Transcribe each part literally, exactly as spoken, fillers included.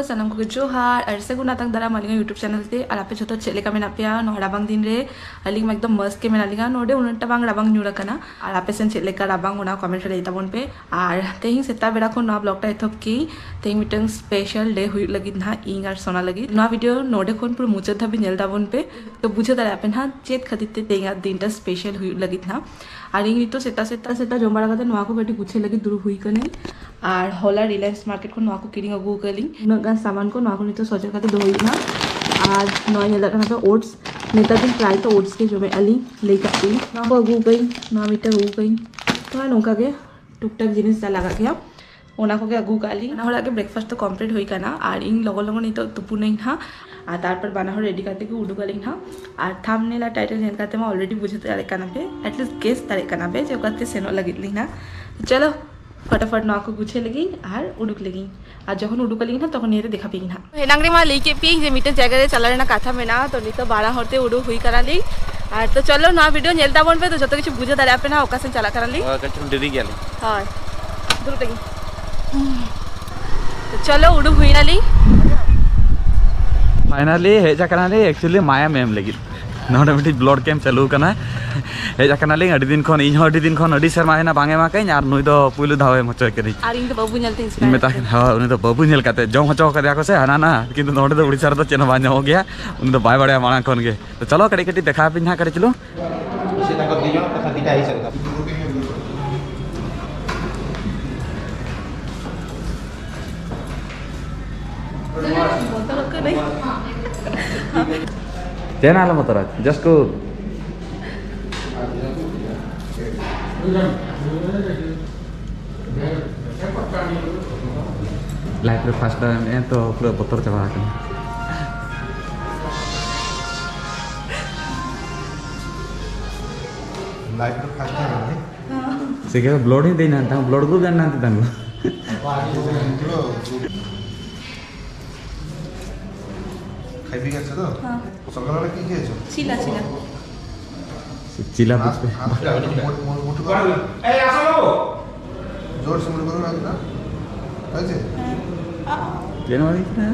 ᱥᱟᱱᱟᱢ ᱠᱚᱜᱮ ᱡᱚᱦᱟᱨ ᱟᱨ ᱥᱟᱹᱜᱩᱱ ᱟᱛᱟᱝ ᱫᱟᱨᱟᱢ ᱟᱹᱞᱤᱧᱟᱜ YouTube ᱪᱮᱱᱮᱞ ᱛᱮ᱾ ᱟᱨ ᱟᱯᱮ ᱡᱷᱚᱛᱚ ᱪᱮᱫ ᱞᱮᱠᱟ ᱢᱮᱱᱟᱜ ᱯᱮᱭᱟ ᱱᱚᱣᱟ ᱨᱟᱵᱟᱝ ᱫᱤᱱ ᱨᱮ? ᱟᱹᱞᱤᱧ ᱢᱟ ᱮᱠᱫᱚᱢ ᱢᱚᱡᱽ ᱜᱮ ᱢᱮᱱᱟᱜ ᱞᱤᱧᱟ᱾ ᱱᱚᱰᱮ ᱩᱱᱟᱹᱜ ᱴᱟ ᱵᱟᱝ ᱨᱟᱵᱟᱝ ᱧᱩᱨ ᱟᱠᱟᱱᱟ, ᱟᱨ ᱟᱯᱮ ᱥᱮᱱ ᱪᱮᱫ ᱞᱮᱠᱟ ᱨᱟᱵᱟᱝ, ᱚᱱᱟ ᱠᱚᱢᱮᱱᱴ ᱨᱮ ᱞᱟᱹᱭ ᱛᱟᱵᱚᱱ ᱯᱮ᱾ ᱟᱨ ᱛᱮᱦᱮᱧ ᱥᱮᱛᱟᱜ ᱵᱮᱲᱟ ᱠᱷᱚᱱ ᱱᱚᱣᱟ ᱵᱞᱚᱜ ᱴᱟ ᱮᱛᱚᱦᱚᱵ ᱠᱮᱜ ᱟᱹᱧ᱾ ᱛᱮᱦᱮᱧ ᱢᱤᱫᱴᱟᱝ ᱥᱯᱮᱥᱟᱞ ᱰᱮ ᱦᱩᱭᱩᱜ ᱞᱟᱹᱜᱤᱫ ᱱᱟᱦᱟᱜ ᱤᱧ ᱟᱨ ᱥᱳᱱᱟ ᱞᱟᱹᱜᱤᱫ᱾ ᱱᱚᱣᱟ ᱵᱷᱤᱰᱤᱭᱳ ᱱᱚᱰᱮ ᱠᱷᱚᱱ ᱯᱩᱨᱟᱹ ᱢᱩᱪᱟᱹᱫ ᱫᱷᱟᱹᱵᱤᱡ ᱧᱮᱞ ᱛᱟᱵᱚᱱ ᱯᱮ, ᱛᱚ ᱵᱩᱡᱷᱟᱹᱣ ᱫᱟᱲᱮᱭᱟᱜ ᱯᱮ ᱱᱟᱦᱟᱜ ᱪᱮᱫ ᱠᱷᱟᱹᱛᱤᱨ ᱛᱮ ᱛᱮᱦᱮᱧᱟᱜ ᱫᱤᱱᱴᱟ ᱥᱯᱮᱥᱟᱞ ᱦᱩᱭᱩᱜ ᱞᱟᱹᱜᱤᱫ ᱱᱟᱦᱟᱜ᱾ ᱟᱨ ᱤᱧ ᱱᱤᱛᱚᱜ ᱥᱮᱛᱟᱜ ᱥᱮᱛᱟᱜ ᱥᱮᱛᱟᱜ ᱡᱚᱢ ᱵᱟᱲᱟ ᱠᱟᱛᱮ ᱱᱚᱣᱟ ᱠᱚ ᱠᱟᱹᱴᱤᱡ ᱜᱩᱪᱷᱟᱹ ᱞᱟᱹᱜᱤᱫ ᱫᱩᱲᱩᱵ ᱦᱩᱭ ᱠᱟᱹᱱᱟᱹᱧ᱾ ᱟᱨ ᱦᱚᱞᱟ ᱨᱤᱞᱟᱭᱮᱱᱥ ᱢᱟᱨᱠᱮᱴ ᱠᱷᱚᱱ ᱱᱚᱣᱟ ᱠᱚ ᱠᱤᱨᱤᱧ ᱟᱹᱜᱩ ᱟᱠᱟᱫ ᱞᱤᱧ᱾ ᱩᱱᱟᱹᱜ ᱜᱟᱱ ᱥᱟᱢᱟᱱ ᱠᱚ, ᱱᱚᱣᱟ ᱠᱚ ᱱᱤᱛᱚᱜ ᱥᱚᱡᱟ ᱠᱟᱛᱮ ᱫᱚᱦᱚ ᱦᱩᱭᱩᱜ ᱠᱟᱱᱟ᱾ ᱟᱨ ᱱᱚᱣᱟ ᱧᱮᱞᱚᱜ ᱠᱟᱱᱟ ᱯᱮ ᱳᱴᱥ, ᱱᱮᱛᱟᱨ ᱫᱤᱱ ᱯᱨᱟᱭ ᱛᱚ ᱳᱴᱥ ᱜᱮ ᱡᱚᱢᱮᱫᱼᱟ ᱞᱤᱧ, ᱞᱟᱹᱭ ᱠᱟᱜ ᱯᱮ᱾ ᱱᱚᱣᱟ ᱠᱚ ᱟᱹᱜᱩ ᱟᱠᱟᱫᱟᱹᱧ, ᱱᱚᱣᱟ ᱢᱤᱫᱴᱟᱝ ᱟᱹᱜᱩ ᱟᱠᱟᱫᱟᱹᱧ᱾ ᱛᱚ ᱱᱚᱝᱠᱟ ᱜᱮ ᱴᱩᱠ ᱴᱟᱠ ᱡᱤᱱᱤᱥ ᱡᱟ ᱞᱟᱜᱟᱜ ᱜᱮᱭᱟ, ᱚᱱᱟ ᱠᱚᱜᱮ ᱟᱹᱜᱩ ᱠᱟᱜ ᱞᱤᱧ᱾ ᱵᱟᱱᱟ ᱦᱚᱲᱟᱜ ᱜᱮ ᱵᱨᱮᱠᱯᱷᱟᱥᱴ ᱫᱚ ᱠᱚᱢᱯᱞᱤᱴ ᱦᱩᱭ ᱠᱟᱱᱟ, ᱟᱨ ᱤᱧ ᱞᱚᱜᱚᱱ ᱞᱚᱜᱚᱱ ᱱᱤᱛᱚᱜ ᱛᱩᱯᱩᱱᱟᱹᱧ ᱦᱟᱸᱜ, ᱟᱨ ᱛᱟᱨᱯᱚᱨ ᱵᱟᱱᱟ ᱦᱚᱲ ᱨᱮᱰᱤ ᱠᱟᱛᱮ ᱜᱮ ᱩᱰᱩᱠ ᱟᱹᱞᱤᱧ ᱦᱟᱸᱜ᱾ ᱟᱨ ᱛᱷᱟᱢᱵᱱᱮᱞ ᱟᱨ ᱴᱟᱭᱴᱮᱞ ᱧᱮᱞ ᱠᱟᱛᱮ ᱢᱟ ᱚᱞᱨᱮᱰᱤ ᱵᱩᱡᱷᱟᱹᱣ ᱫᱟᱲᱮᱭᱟᱜ ᱠᱟᱱᱟ ᱯᱮ, ᱮᱴᱞᱤᱥᱴ ᱜᱮᱥ ᱫᱟᱲᱮᱭᱟᱜ ᱠᱟᱱᱟ ᱯᱮ ᱡᱮ ᱚᱠᱟᱛᱮ ᱥᱮᱱᱚᱜ ᱞᱟᱹᱜᱤᱫ ᱞᱤᱧ ᱦᱟᱸᱜ᱾ ᱪᱚᱞᱚ ᱯᱷᱚᱴᱟᱯᱷᱚᱴ ᱱᱚᱣᱟ ᱠᱚ ᱜᱩᱪᱷᱟᱹ ᱞᱮᱜᱤᱧ ᱟᱨ ᱩᱰᱩᱠ ᱞᱮᱜᱤᱧ, ᱟᱨ ᱡᱚᱠᱷᱚᱱ ᱩᱰᱩᱠ ᱟᱹᱞᱤᱧ ᱦᱟᱸᱜ ᱛᱚᱠᱷᱚᱱ ᱱᱤᱭᱟᱹ ᱨᱮ ᱫᱮᱠᱷᱟ ᱯᱮᱭᱟᱹᱧ ᱦᱟᱸᱜ᱾ ᱮᱱᱟᱝ ᱨᱮᱢᱟ ᱞᱟᱹᱭ ᱠᱮᱫ ᱯᱮᱭᱟᱹᱧ ᱡᱮ ᱢᱤᱫᱴᱮᱱ ᱡᱟᱭᱜᱟ ᱨᱮ ᱪᱟᱞᱟᱜ ᱨᱮᱱᱟᱜ ᱠᱟᱛᱷᱟ ᱢᱮᱱᱟᱜᱼᱟ, ᱛᱚ ᱱᱤᱛᱚᱜ ᱵᱟᱱᱟ ᱦᱚᱲ ᱛᱮ ᱩᱰᱩᱠ ᱦᱩᱭ ᱠᱟᱱᱟᱞᱤᱧ᱾ ᱟᱨ ᱛᱚ ᱪᱚᱞᱚ ᱱᱚᱣᱟ ᱵᱷᱤᱰᱤᱭᱳ ᱧᱮᱞ ᱛᱟᱵᱚᱱ ᱯᱮ, ᱛᱚ ᱡᱚᱛᱚ ᱠᱤᱪᱷᱩ ᱵᱩᱡᱷᱟᱹᱣ ᱫᱟᱲᱮᱭᱟᱜ ᱯᱮ ᱱᱟᱦᱟᱜ ᱚᱠᱟ ᱥᱮᱱ ᱪᱟᱞᱟᱜ ᱠᱟᱱᱟᱞᱤᱧ᱾ ᱦᱳᱭ, ᱠᱟᱹᱴᱤᱡ ᱪᱩᱞᱩᱝ ᱰᱮᱨᱤ ᱜᱮᱭᱟᱞᱤᱧ᱾ ᱦᱳᱭ, ᱫᱩᱲᱩᱵ ᱞᱮᱜᱤᱧ᱾ ᱛᱚ ᱪᱚᱞᱚ ᱩᱰᱩᱠ ᱦᱩᱭᱱᱟᱞᱤᱧ᱾ ᱯᱷᱟᱭᱱᱟᱞᱤ ᱦᱮᱡ ᱟᱠᱟᱱᱟᱞᱤᱧ ᱮᱠᱪᱩᱭᱮᱞᱤ ᱢᱟᱭᱟᱢ ᱮᱢ ᱞᱟᱹᱜᱤᱫ᱾ ᱱᱚᱰᱮ ᱢᱤᱫᱴᱤᱡ ᱵᱞᱟᱰ ᱠᱮᱢᱯ ᱪᱟᱹᱞᱩ ᱟᱠᱟᱱᱟ᱾ ᱦᱮᱡ ᱟᱠᱟᱱᱟᱞᱤᱧ ᱟᱹᱰᱤ ᱫᱤᱱ ᱠᱷᱚᱱ, ᱤᱧ ᱦᱚᱸ ᱟᱹᱰᱤ ᱫᱤᱱ ᱠᱷᱚᱱ, ᱟᱹᱰᱤ ᱥᱮᱨᱢᱟ ᱦᱩᱭᱱᱟ ᱵᱟᱝ ᱮᱢ ᱟᱠᱟᱫᱟᱹᱧ, ᱟᱨ ᱱᱩᱭ ᱫᱚ ᱯᱩᱭᱞᱩ ᱫᱷᱟᱣ ᱮᱢ ᱦᱚᱪᱚᱭ ᱠᱟᱹᱱᱟᱹᱧ᱾ ᱟᱨ ᱤᱧ ᱫᱚ ᱵᱟᱹᱵᱩ ᱧᱮᱞ ᱛᱮᱧ ᱥᱮᱬᱟ ᱢᱮᱛᱟ ᱟᱠᱟᱫᱟ᱾ ᱦᱳᱭ, ᱩᱱᱤ ᱫᱚ ᱵᱟᱹᱵᱩ ᱧᱮᱞ ᱠᱟᱛᱮ ᱡᱚᱢ ᱦᱚᱪᱚ ᱠᱟᱫᱮᱭᱟ ᱠᱚ ᱥᱮ ᱦᱟᱱᱟ ᱱᱟ, ᱠᱤᱱᱛᱩ ᱱᱚᱰᱮ ᱫᱚ ᱩᱲᱤᱥᱥᱟ ᱨᱮᱫᱚ ᱪᱮᱫ ᱦᱚᱸ ᱵᱟᱝ ᱧᱟᱢᱚᱜ ᱜᱮᱭᱟ᱾ ᱩᱱᱤ ᱫᱚ ᱵᱟᱭ ᱵᱟᱲᱟᱭᱟ ᱢᱟᱲᱟᱝ ᱠᱷᱚᱱ ᱜᱮ᱾ ᱛᱚ ᱪᱚᱞᱚ ᱠᱟᱹᱴᱤᱡ ᱠᱟᱹᱴᱤᱡ ᱫᱮᱠᱷᱟᱣ ᱟᱯᱮᱧ ᱦᱟᱸᱜ ᱠᱟᱹᱴᱤᱡ ᱪᱩᱞᱩᱝ᱾ ᱥᱮ ᱛᱟᱠᱚ ᱫᱩ ᱡᱚᱱ ᱠᱟᱛᱷᱟ ᱫᱤᱴᱟ ᱦᱤᱥᱟᱹᱵ ᱫᱟ᱾ ᱵᱚᱛᱚᱨᱚᱜ ᱠᱟᱹᱱᱟᱹᱧ᱾ ᱪᱮᱫ ᱦᱚᱸ ᱟᱞᱚᱢ ᱵᱚᱛᱚᱨᱟ, just cool. ᱞᱟᱭᱤᱯᱷ ᱨᱮ ᱯᱷᱟᱥᱴ ᱴᱟᱭᱤᱢ ᱮ ᱛᱚ ᱯᱩᱨᱟᱹ ᱵᱚᱛᱚᱨ ᱪᱟᱵᱟ ᱟᱠᱟᱱᱟ᱾ ᱞᱟᱭᱤᱯᱷ ᱨᱮ ᱯᱷᱟᱥᱴ ᱴᱟᱭᱤᱢ ᱨᱮ? ᱥᱮ ᱜᱮ ᱵᱞᱟᱰ ᱦᱚᱸ ᱫᱮᱡ ᱮᱱᱟ, ᱛᱟᱝ ᱵᱞᱟᱰ ᱜᱨᱩᱯ ᱡᱟᱱ ᱱᱟᱢ ᱛᱟᱝ᱾ খাই পিক আছে তো? হ্যাঁ। সকালবেলা কি খেয়েছো? চিলা, চিলা। চিলা হাত, বুঝতে হাত, হাত মুঠো করে, মুঠো, মুঠো করে। এই, আসো বাবু। জোর সে মুঠো করে রাখ না। হয়েছে? হ্যাঁ। আ। जनवरी था।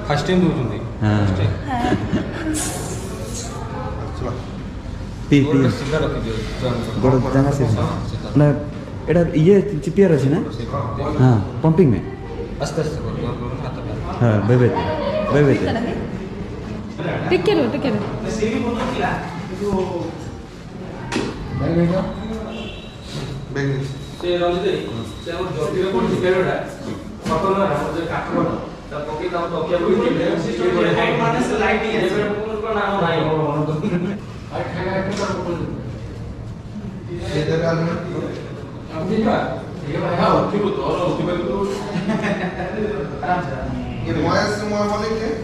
ଫାଷ୍ଟ ଟାଇମ୍ ଦେଉଛନ୍ତି। ହଁ। ପିଇ, ପିଇ। ସିଧା ରଖିଦିଅ। ଗୋଡ଼ ଜାଗା ସେ। ନା, ଏଇଟା ଇଏ ଚିପିଆର ଅଛି ନା? ହଁ, ପମ୍ପିଂ ମେ। ଆସ୍ତେ ଆସ୍ତେ କର, ଜୋର କର, ହାତ। ହଁ, ବେବେ, ବେବେ। ଟିକେ ରୁହ, ଟିକେ ରୁହ। ସେ ରଞ୍ଜିତ ଭାଇ, ସେ ଆମର ଜଟିଳ କଣ ଶିଖାଇବାଟା? ସତ ନା, ଆମର ଯୋଉ କାଠ କଣ? ତା ପକେଇ ତା ତକିଆ ପକେଇ, ସେ ଯୋଉ ମାନେ ସେ ଲାଇଟ୍ ହିଁ ଆସିବ।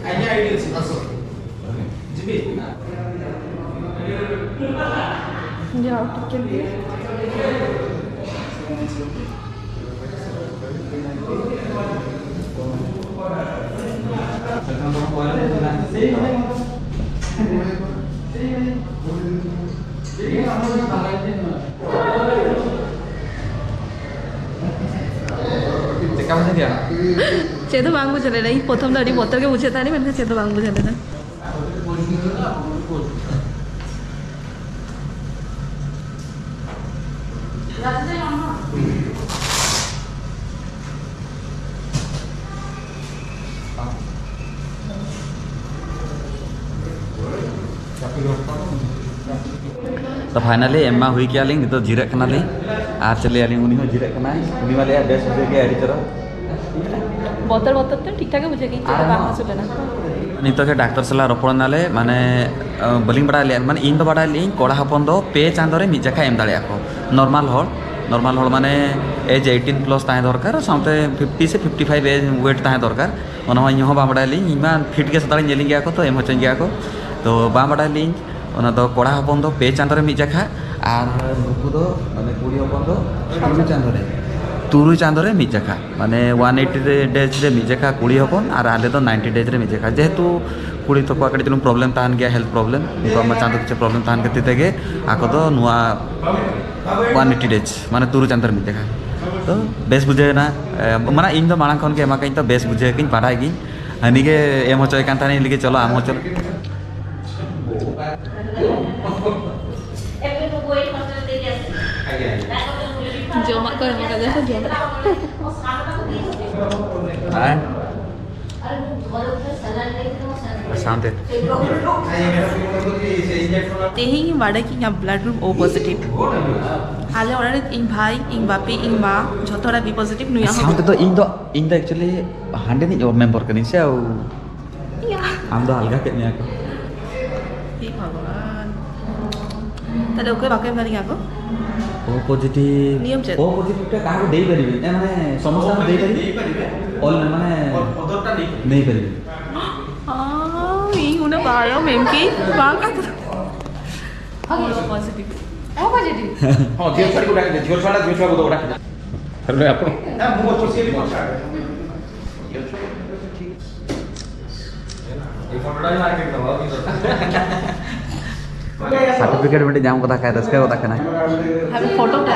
ଆଜ୍ଞା, ଏଇଠି ଅଛି। ଆସ। ଯିବି। ଯାଅ ଟିକେ। ᱪᱮᱫ ᱦᱚᱸ ᱵᱟᱝ ᱵᱩᱡᱷᱟᱹᱣ ᱞᱮᱱᱟ᱾ ᱤᱧ ᱯᱨᱚᱛᱷᱚᱢ ᱫᱚ ᱟᱹᱰᱤ ᱵᱚᱛᱚᱨ ᱜᱮ ᱵᱩᱡᱷᱟᱹᱣ ᱛᱟᱦᱮᱱᱟ, ᱢᱮᱱᱠᱷᱟᱱ ᱪᱮᱫ ᱦᱚᱸ ᱵᱟᱝ ᱵᱩᱡᱷᱟᱹᱣ ᱞᱮᱱᱟ᱾ ᱛᱚ finally ᱮᱢ ᱢᱟ ᱦᱩᱭ ᱠᱮᱜᱼᱟ ᱞᱤᱧ, ᱱᱤᱛᱚᱜ ᱡᱤᱨᱟᱹᱜ ᱠᱟᱱᱟᱞᱤᱧ᱾ ᱟᱨ ᱪᱮᱫ ᱞᱟᱹᱭᱟ ᱞᱤᱧ, ᱩᱱᱤ ᱦᱚᱸ ᱡᱤᱨᱟᱹᱜ ᱠᱟᱱᱟᱭ, ᱩᱱᱤ ᱢᱟ ᱞᱟᱹᱭᱟ ᱵᱮᱥ ᱵᱩᱡᱷᱟᱹᱜ ᱜᱮᱭᱟ, ᱟᱹᱰᱤ ᱪᱚᱨᱚᱠ᱾ ᱵᱚᱛᱚᱨ ᱵᱚᱛᱚᱨ ᱛᱮ ᱴᱷᱤᱠ ᱴᱷᱟᱠ ᱜᱮ ᱵᱩᱡᱷᱟᱹᱜ ᱜᱮᱭᱟ, ᱪᱮᱫ ᱦᱚᱸ ᱵᱟᱝ ᱦᱟᱹᱥᱩ ᱞᱮᱱᱟ᱾ ᱱᱤᱛᱚᱜ ᱜᱮ ᱰᱟᱠᱛᱟᱨ ᱥᱟᱞᱟᱜ ᱨᱚᱯᱚᱲ ᱱᱟᱞᱮ, ᱢᱟᱱᱮ, ᱟᱸ, ᱵᱟᱹᱞᱤᱧ ᱵᱟᱲᱟᱭ ᱞᱮᱫᱼᱟ, ᱢᱟᱱᱮ, ᱤᱧ ᱫᱚ ᱵᱟᱲᱟᱭ ᱞᱤᱧ ᱠᱚᱲᱟ ᱦᱚᱯᱚᱱ ᱫᱚ ᱯᱮ ᱪᱟᱸᱫᱳ ᱨᱮ ᱢᱤᱫ ᱡᱟᱠᱷᱟ ᱮᱢ ᱫᱟᱲᱮᱭᱟᱜᱼᱟ ᱠᱚ, ᱱᱚᱨᱢᱟᱞ ᱦᱚᱲ, ᱱᱚᱨᱢᱟᱞ ᱦᱚᱲ, ᱢᱟᱱᱮ, ᱮᱡᱽ ᱮᱭᱤᱴᱤᱱ ᱯᱞᱟᱥ ᱛᱟᱦᱮᱸ ᱫᱚᱨᱠᱟᱨ, ᱥᱟᱶᱛᱮ ᱯᱷᱤᱯᱴᱤ ᱥᱮ ᱯᱷᱤᱯᱴᱤ ᱯᱷᱟᱭᱤᱵᱷ ᱮᱡᱽ ᱣᱮᱴ ᱛᱟᱦᱮᱸ ᱫᱚᱨᱠᱟᱨ᱾ ᱚᱱᱟ ᱦᱚᱸ ᱤᱧ ᱦᱚᱸ ᱵᱟᱝ ᱵᱟᱲᱟᱭ ᱞᱤᱧ, ᱤᱧ ᱢᱟ ᱯᱷᱤᱴ ᱜᱮ ᱥᱮᱛᱟᱜ ᱤᱧ ᱧᱮᱞᱤᱧ ᱜᱮᱭᱟ ᱠᱚ, ᱛᱚ ᱮᱢ ᱦᱚᱪᱚᱧ ᱜᱮᱭᱟ ᱠᱚ, ᱛᱚ ᱵᱟᱝ ᱵᱟᱲᱟᱭ ᱞᱤᱧ᱾ ᱚᱱᱟ ᱫᱚ ᱠᱚᱲᱟ ᱦᱚᱯᱚᱱ ᱫᱚ ᱯᱮ ᱪᱟᱸᱫᱳ ᱨᱮ ᱢᱤᱫ ᱡᱟᱠᱷᱟ, ᱟᱨ ᱱᱩᱠᱩ ᱫᱚ, ᱢᱟᱱᱮ, ᱠᱩᱲᱤ ᱦᱚᱯᱚᱱ ᱫᱚ ᱛᱩᱨᱩᱭ ᱪᱟᱸᱫᱳ ᱨᱮ, ᱛᱩᱨᱩᱭ ᱪᱟᱸᱫᱳ ᱨᱮ ᱢᱤᱫ ᱡᱟᱠᱷᱟ, ᱢᱟᱱᱮ, ᱚᱣᱟᱱ ᱮᱭᱤᱴᱤ ᱰᱮᱡᱽ ᱨᱮ ᱢᱤᱫ ᱡᱟᱠᱷᱟ ᱠᱩᱲᱤ ᱦᱚᱯᱚᱱ, ᱟᱨ ᱟᱞᱮ ᱫᱚ ᱱᱟᱭᱤᱱᱴᱤ ᱰᱮᱡᱽ ᱨᱮ ᱢᱤᱫ ᱡᱟᱠᱷᱟ᱾ ᱡᱮᱦᱮᱛᱩ ᱠᱩᱲᱤ ᱛᱟᱠᱚᱣᱟᱜ ᱠᱟᱹᱴᱤᱡ ᱪᱩᱞᱩᱝ ᱯᱨᱚᱵᱞᱮᱢ ᱛᱟᱦᱮᱱ ᱜᱮᱭᱟ, ᱦᱮᱞᱛᱷ ᱯᱨᱚᱵᱞᱮᱢ, ᱩᱱᱠᱩᱣᱟᱜ ᱢᱟ ᱪᱟᱸᱫᱳ ᱯᱤᱪᱷᱟᱹ ᱯᱨᱚᱵᱞᱮᱢ ᱛᱟᱦᱮᱱ ᱠᱷᱟᱹᱛᱤᱨ ᱛᱮᱜᱮ ᱟᱠᱚ ᱫᱚ ᱱᱚᱣᱟ ᱚᱣᱟᱱ ᱮᱭᱤᱴᱤ ᱰᱮᱡᱽ, ᱢᱟᱱᱮ, ᱛᱩᱨᱩᱭ ᱪᱟᱸᱫᱳ ᱨᱮ ᱢᱤᱫ ᱡᱟᱠᱷᱟ᱾ ᱛᱚ ᱵᱮᱥ ᱵᱩᱡᱷᱟᱹᱣ ᱮᱱᱟ᱾ ᱮ, ᱢᱟᱱᱮ ᱤᱧ ᱫᱚ ᱢᱟᱲᱟᱝ ᱠᱷᱚᱱ ᱜᱮ ᱮᱢᱟ ᱠᱟᱹᱧ, ᱛᱚ ᱵᱮᱥ ᱵᱩᱡᱷᱟᱹᱣ ᱠᱟᱹᱧ, ᱯᱟᱲᱦᱟᱜ ᱜᱤᱧ᱾ ᱦᱟᱹᱱᱤ ᱜᱮ ᱮᱢ ᱦᱚᱪᱚᱭ ᱠᱟᱱ ᱛᱟᱦᱮᱱᱤᱧ, ᱞᱟᱹᱜᱤᱫ ᱪᱚᱞᱚ ᱟᱢ ᱦᱚᱸ ᱪᱚᱞᱚ᱾ ᱡᱚᱢᱟᱜ ᱠᱚ ᱮᱢ ᱠᱟᱫᱟ ᱠᱚ, ᱡᱚᱢᱟᱜ᱾ ᱦᱮᱸ᱾ ᱥᱟᱶᱛᱮ᱾ ᱛᱮᱦᱮᱧ ᱤᱧ ᱵᱟᱰᱟᱭ ᱠᱮᱫ ᱤᱧᱟᱹᱜ blood group O positive᱾ ᱟᱞᱮ ᱚᱲᱟᱜ ᱨᱮ ᱤᱧ ᱵᱷᱟᱭ, ᱤᱧ ᱵᱟᱯᱤ, ᱤᱧ ᱢᱟ, ᱡᱷᱚᱛᱚ ᱦᱚᱲᱟᱜ B positive, ᱱᱩᱭᱟᱜ ᱦᱚᱸ᱾ ᱥᱟᱶᱛᱮ ᱫᱚ ᱤᱧ ᱫᱚ, ᱤᱧ ᱫᱚ actually ᱦᱟᱸᱰᱮ ᱨᱤᱧ ᱢᱮᱢᱵᱚᱨ ᱠᱟᱹᱱᱟᱹᱧ ᱥᱮ, ᱳ, ᱤᱭᱟ᱾ ᱟᱢ ᱫᱚ ᱟᱞᱜᱟ ᱠᱮᱫ ᱢᱮᱭᱟ ᱠᱚ᱾ ᱦᱮ ᱵᱷᱟᱜᱽᱣᱟᱱ᱾ ᱛᱟᱦᱞᱮ ᱚᱠᱚᱭ ᱵᱟᱠᱚ ᱮᱢ ᱫᱟᱲᱮᱭᱟᱜᱼᱟ ᱠᱚ? O positive। ᱱᱤᱭᱚᱢ ᱪᱮᱫ? O positive ᱴᱟ ᱠᱟᱦᱟᱠᱚ ᱫᱮᱭ ᱯᱟᱨᱤᱵᱮ? ᱮ, ᱢᱟᱱᱮ ᱥᱚᱢᱚᱥᱛᱷᱟ ᱫᱮᱭ ᱯᱟᱨᱤᱵᱮ? ᱚᱞ ᱢᱮ, ᱢᱟᱱᱮ ᱫᱮᱭ ᱯᱟᱨᱤᱵᱮ? ᱤᱧ ᱩᱱᱟᱹᱜ ᱵᱟᱨᱚ ᱢᱮᱢ ᱠᱤ ᱵᱟᱝ ᱠᱟᱛᱷᱟ᱾ ᱯᱚᱡᱤᱴᱤᱵᱷ᱾ ᱦᱚᱸ, ᱡᱤᱭᱚ ᱪᱷᱟᱲᱟ ᱠᱚ ᱰᱟᱠᱮᱫᱟ, ᱡᱤᱭᱚ ᱪᱷᱟᱲᱟ, ᱡᱤᱭᱚ ᱪᱷᱟᱲᱟ ᱠᱚ ᱰᱟᱠᱮᱫᱟ᱾ ᱦᱮᱞᱳ, ᱟᱯᱚᱱ᱾ ᱥᱟᱨᱴᱤᱯᱷᱤᱠᱮᱴ ᱢᱤᱫᱴᱮᱡ ᱧᱟᱢ ᱠᱟᱫᱟ ᱠᱷᱟᱡ ᱨᱟᱹᱥᱠᱟᱹ ᱜᱚᱫ ᱠᱟᱱᱟᱭ᱾ ᱦᱟᱯᱮ ᱯᱷᱳᱴᱳ ᱴᱟ᱾